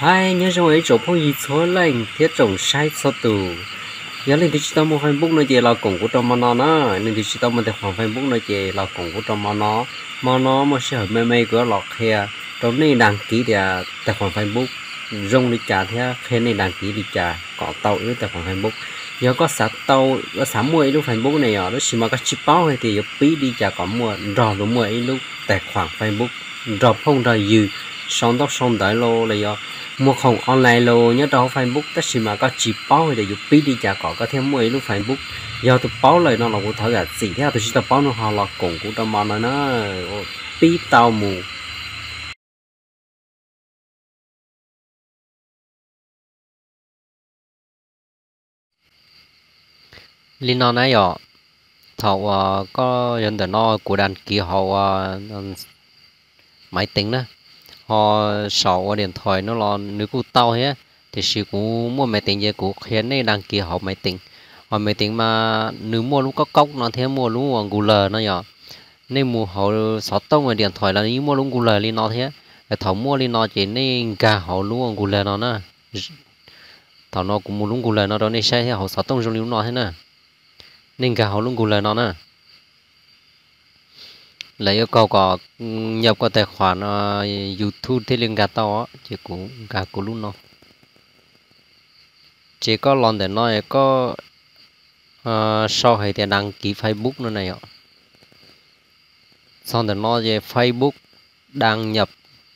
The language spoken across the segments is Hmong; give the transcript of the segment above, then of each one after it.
Hais nyob zoo ib tsoom phooj ywg txhua leej thiab tsoom saib txhua tus. Yog leej twg tsis tau muaj Facebook no ces los koom kuv rau mo no na. Leej twg tsis tau muaj tài khoản Facebook no ces los koom kuv rau mo no. Mo no muaj sij hawm me me kuv yuav los qhia rau nej đăng ký tias tài khoản Facebook zoo li cas thiab qhia nej đăng ký li cas kom tau ib lub tài khoản Facebook. Yog koj xav tau, koj xav muaj ib lub Facebook ne yom, tab sis mas koj tsis paub hais tias yuav pib li cas kom muaj nrog luag muaj ib lub tài khoản Facebook nrog phooj nrog ywg sau ntaub sau ntawv los los yog muag khoom online los nyob rau hauv Facebook, tab sis mas koj tsis paub hais tias yuav pib li cas kom koj thiaj muaj ib lub Facebook. Yog tus paub lawm no los kuv thov zam txim thiab, tus tsis tau paub no ho los koom kuv rau mo no na. Pib tau mus. Li no na yom, thaum uas koj yog ntawm no kuv đăng ký hauv ua máy tính na, ho saum ua điện thoại no los nws kuj tau thiab, tiam sis kuv muaj máy tính ces kuv qhia nej đăng ký hauv máy tính. Hauv máy tính mas nws muaj lub cốc cốc no thiab muaj lub ua Google no yom. Nej mus hauv xov tooj ua điện thoại los yeej muaj lub Google li no thiab. Thaum muaj li no ces nej nkag hauv lub ua Google no na. Thaum no kuv mus lub Google no rau nej saib thiab, hauv xov tooj zoo li lub no thiab na. Nej nkag hauv lub Google no na. Lawv yuav kaug kom nhập koj tài khoản YouTube thiaj li nkag tau, ces kuv nkag kuv lub no. Ces koj los ntawm no koj sau hais tias đăng ký Facebook no na yom. Txog ntawm no ces Facebook đăng nhập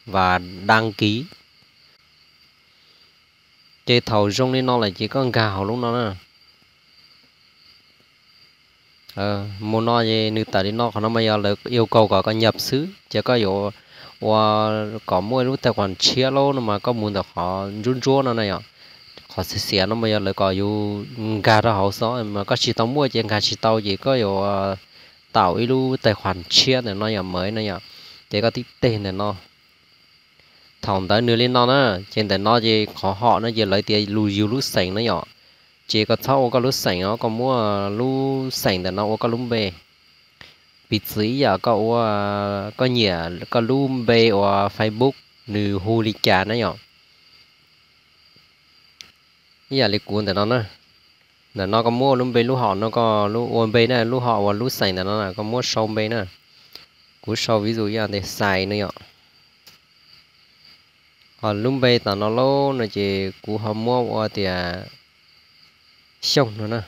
và đăng ký. Ces thaum zoo li no lawm ces koj nkag hauv lub no na. Mus no es nws tawm li no, qhov no mas yog lawv yêu cầu kom koj nhập xwb, ces koj yuav ua kom muaj lub tài khoản tshiab lauj no mas koj mus ntawm qhov ntsuab ntsuab no na yom. Qhov xiav xiav no mas yog lawv kom yus nkag rau hauv xwb, mas koj tsis tau muaj ces nkag tsis tau, ces koj yuav tạo ib lub tài khoản tshiab ntawm no yom, mới no yom. Ces koj tib teg ntawm no. Thaum ntawd nws li no na, ces ntawm no ces qhov họ no ces lawv tias yus lub xeem na yom. Ces koj txhob ua koj lub xeem os, koj muab lub xeem ntawm no ua koj lub npe. Piv txwv ib yam koj ua, koj nyiam koj lub npe uas Facebook nws hu li cas na yom. Ib yam li kuv ntawm no na, ntawm no koj muab lub npe lub họ no, koj ua npe na, lub họ uas lub xeem ntawm no koj muab sau npe na. Kuv sau ví dụ ib yam tias Xais no yom. Ho lub npe tam no lauj no ces kuv ho muab ua tias Xyooj no na.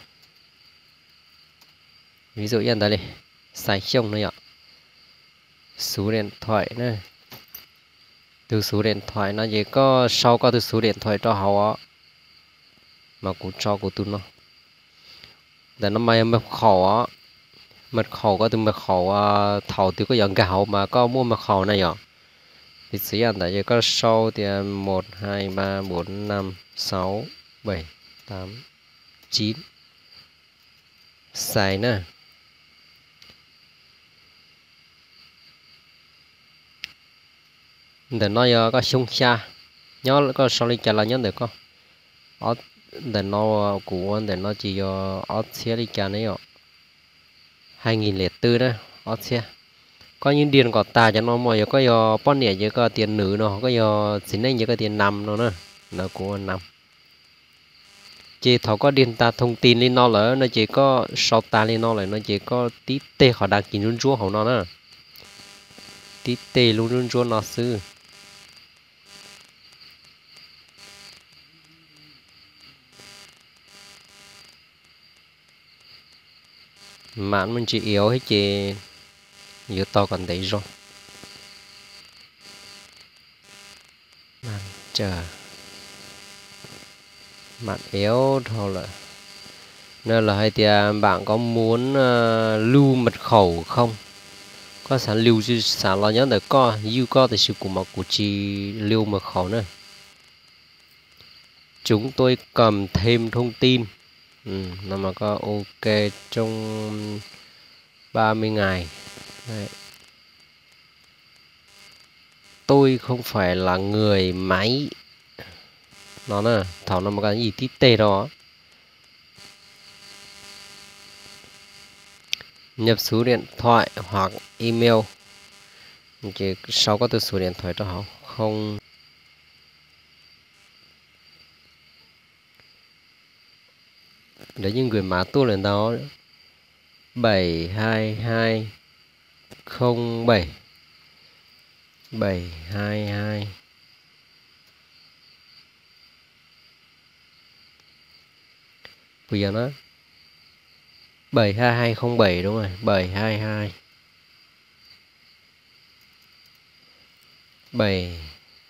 Ví dụ ib yam ntawd li, Xais Xyooj no yom. Số điện thoại na. Tus số điện thoại no ces koj sau koj tus số điện thoại rau hauv os. Mas kuv tso kuv tus no. Ntawm no mas yog mật khẩu os. Mật khẩu, koj tus mật khẩu thaum twg koj yuav nkag hauv mas koj muaj mật khẩu na yom. Piv txwv yam ntawd ces koj sau tias một hai ba bốn năm sáu bảy tám chín Xais na. Ntawm no yog koj xyoo xya, nyob koj sau li cas los nyob ntawm koj. Ntawm no kuv ua ntawm no ces yog ob txhiab li cas ne yom. Hai nghìn lẻ tư na, ob txhiab. Koj yeej điền kom tas cov no mas, yog koj yog poj niam ces koj tias nữ no, koj yog txiv neej ces koj tias nam no na. Ntawd kuv ua nam. Ces thaum koj điền tas thông tin li no lawm no ces koj sau tas li no lawm no ces koj tib teg qhov đăng ký ntsuab ntsuab hauv no na. Tib teg lub ntsuab ntsuab no xwb. Mam muaj ntsis iauv thiab ces yuav tau kom ntev zog. Mam iauv dhau lawm. Nws los hais tias bạn có muốn lưu mật khẩu không? Koj xav lưu tsis xav los nyob ntawm koj, ywj koj, tiam sis kuv mas kuv tsis lưu mật khẩu na. Chúng tôi cần thêm thông tin. No mas koj ok, trong ba mươi ngày. Đấy. Tôi không phải là người máy. No na, thaum no mas koj yim tib teg rau. Nhập số điện thoại hoặc email. Ces sau koj tus số điện thoại rau hauv. Không. Lawv yeej gửi mã tuaj lawm ntag. Bảy hai hai không bảy. Bảy hai hai. Puas yog na? Bảy hai hai không bảy đúng rồi, bảy hai hai. Bảy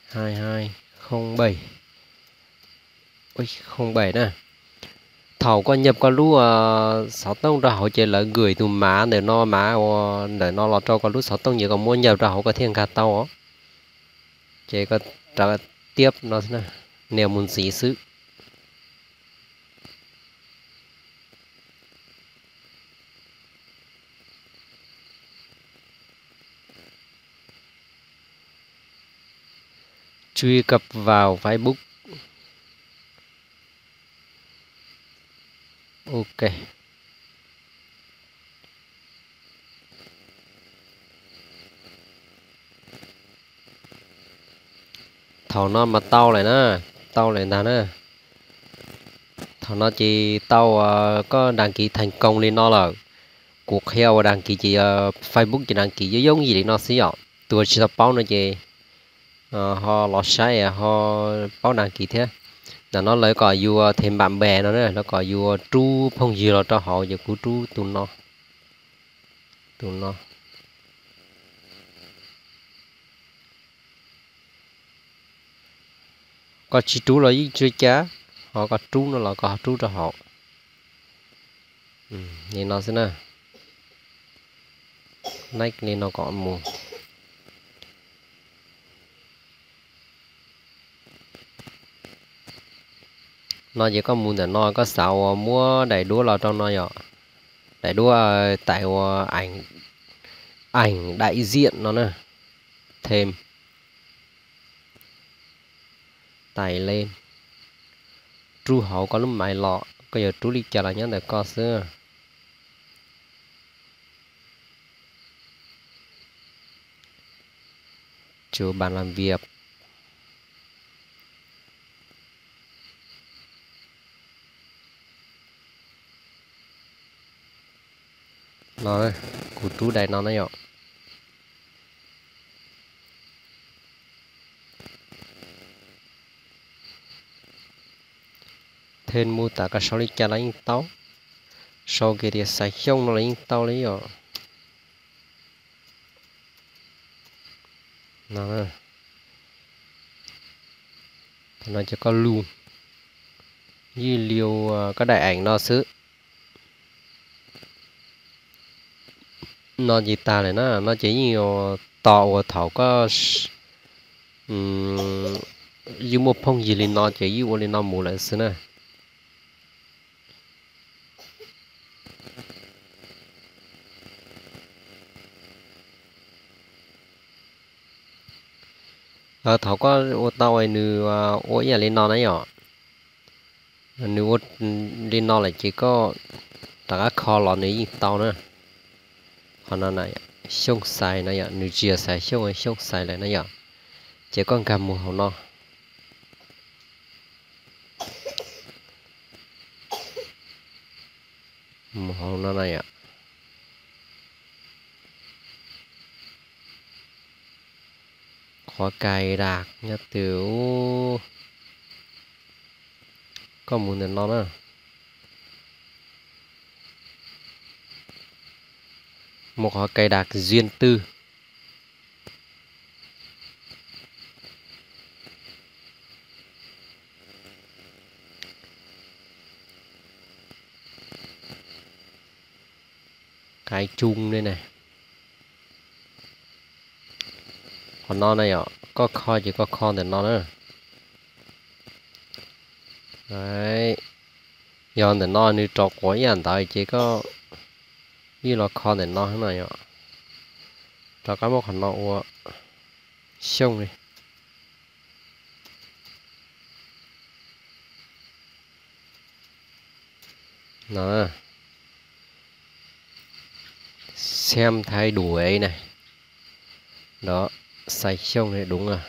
hai hai không bảy. Ui, không bảy na. Thaum koj nhập koj lub xov tooj rau hauv ces lawv gửi tus mã ntawm no, mã uas ntawm no los rau koj lub xov tooj ces koj muab nhập rau hauv koj thiaj nkag tau os. Ces koj rau tiab no, nias mus ntxiv xwb. Truy cập vào Facebook. Ok. Thaum no mas tau lawm na, tau lawm ntag na. Thaum no ces tau, koj đăng ký thành công li no lawm. Kuv qhia uas đăng ký ces yog Facebook ces đăng ký yooj yooj yim li no xwb yom. Tus tsis tau paub no ces ho los saib ho paub đăng ký thiab. Ntawm no lawv kom yus thêm bạn bè no na, lawv kom yus rub phooj ywg los rau hauv ces kuv rub tus no. Tus no. Koj tsis rub los yeej tsis ua cas, ho koj rub no los koj ho rub rau hauv. Li no xwb na. Next li no kom mus. No ces koj mus ntawm no koj xav uas muab daim duab los rau no yom. Daim duab tải uas ảnh, ảnh đại diện no na. Thêm. Tải lên. Rub hauv koj lub máy los, koj yuav rub li cas los nyob ntawm koj xwb. Chuo bàn làm việc. No, kuv rub daim no na yom. Then mô tả koj sau li cas los yeej tau. Sau kiag tias Xaiv Xyooj no los yeej tau li yom. No, thaum no ces koj lug, ib liu koj daim ảnh no xwb. No ces tag lawm na, no ces yeej yuav tos uas thaum koj yeej muaj phooj ywg li no ces yeej ua li no mus lawm xwb na. Thaum koj ua tau nws ua ib yam li no na yom, nws ua li no lawm ces koj rov qab kho los nws yeej tau na. Qhov no na, Xyooj Xais no yom, nws tsis yog Xaiv Xyooj, Xyooj Xais lawm na yom. Ces koj nkag mus hauv no. Mus hauv no na yom. Qhov cài đặt nyob twg? Koj mus ntawm no na. Mus qhov cài đặt riêng tư. Cài đặt li ne. Qhov no na yom, koj kho ces koj kho ntawm no na. Yog ntawm no nws rov quav ib yam ntawd ces koj yeej los kho ntawm no na yom. Rov qab muab qhov no ua Xyooj li. Xem thay đổi này. Đó, Xaiv Xyooj này đúng rồi.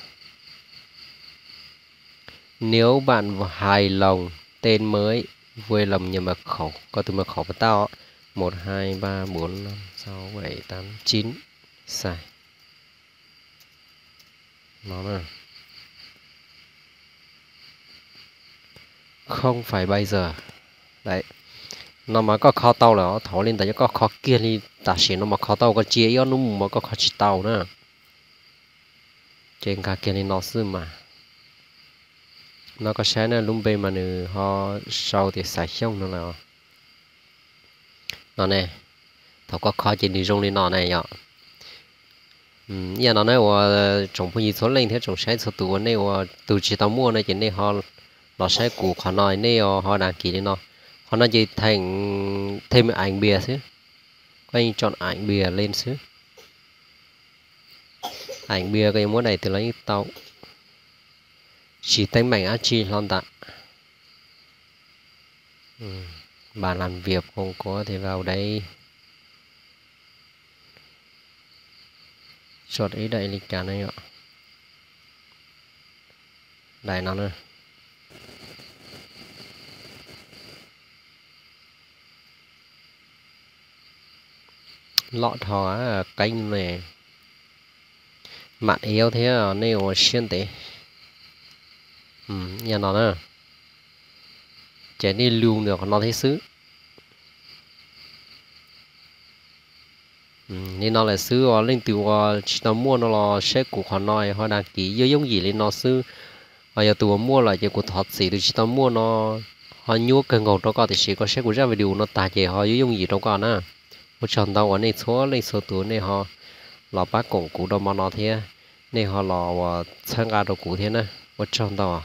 Nếu bạn hài lòng tên mới, Vui lòng nhập mật khẩu, koj tus mật khẩu pas tau. Một hai ba bốn năm sáu bảy tám chín, sai. No, không phải bây giờ. No mas koj kho tau lawm, thaum li ntawd yog koj kho kiag li tam sim no mas kho tau, koj cia ib ob hnub mus mas koj kho tsis tau na. Ces nkag kiag li no xwb mas. No koj saib na, lub npe mas nws ho sau tias Xaiv Xyooj no lawm. No ne, thaum koj kho ces nws zoo li no ne yom. Ib yam no ne uas tsoom phooj ywg txhua leej thiab tsoom saib txhua tus uas nej ua tus tsis tau muaj no ces nej ho los saib kuv qhov no, nej ho đăng ký li no. Qhov no ces thêm ảnh npias xwb, koj yeej chọn ảnh npias lên xwb. Ảnh npias koj yuav muab daim twg los yeej tau, tsis teeb meem dab tsi hlo ntawd. Bàn làm việc không có thì vào đây. Chọn ib daim li cas no yom. Daim no na. Loj dhau, keeb ne. Mạng yếu thiab nej ua siab ntev. Yog no na, ces nej lu ntawm qhov no thiab xwb. Li no lawm xwb os, leej twg uas tsis tau muaj no los saib kuv qhov no ho đăng ký yooj yooj yim li no xwb. Ho yog tus uas muaj lawm ces kuv thov txim tus tsis tau muaj no, ho nyuaj kawg nkaus rau koj, tiam sis koj saib kuv zaj video no tag ces ho yooj yooj yim rau koj na. Ua tsaug ntau uas nej txhua leej txhua tus nej ho los pab koom kuv rau mo no thiab, nej ho los uas txhawb nqa rau kuv thiab na. Ua tsaug ntau.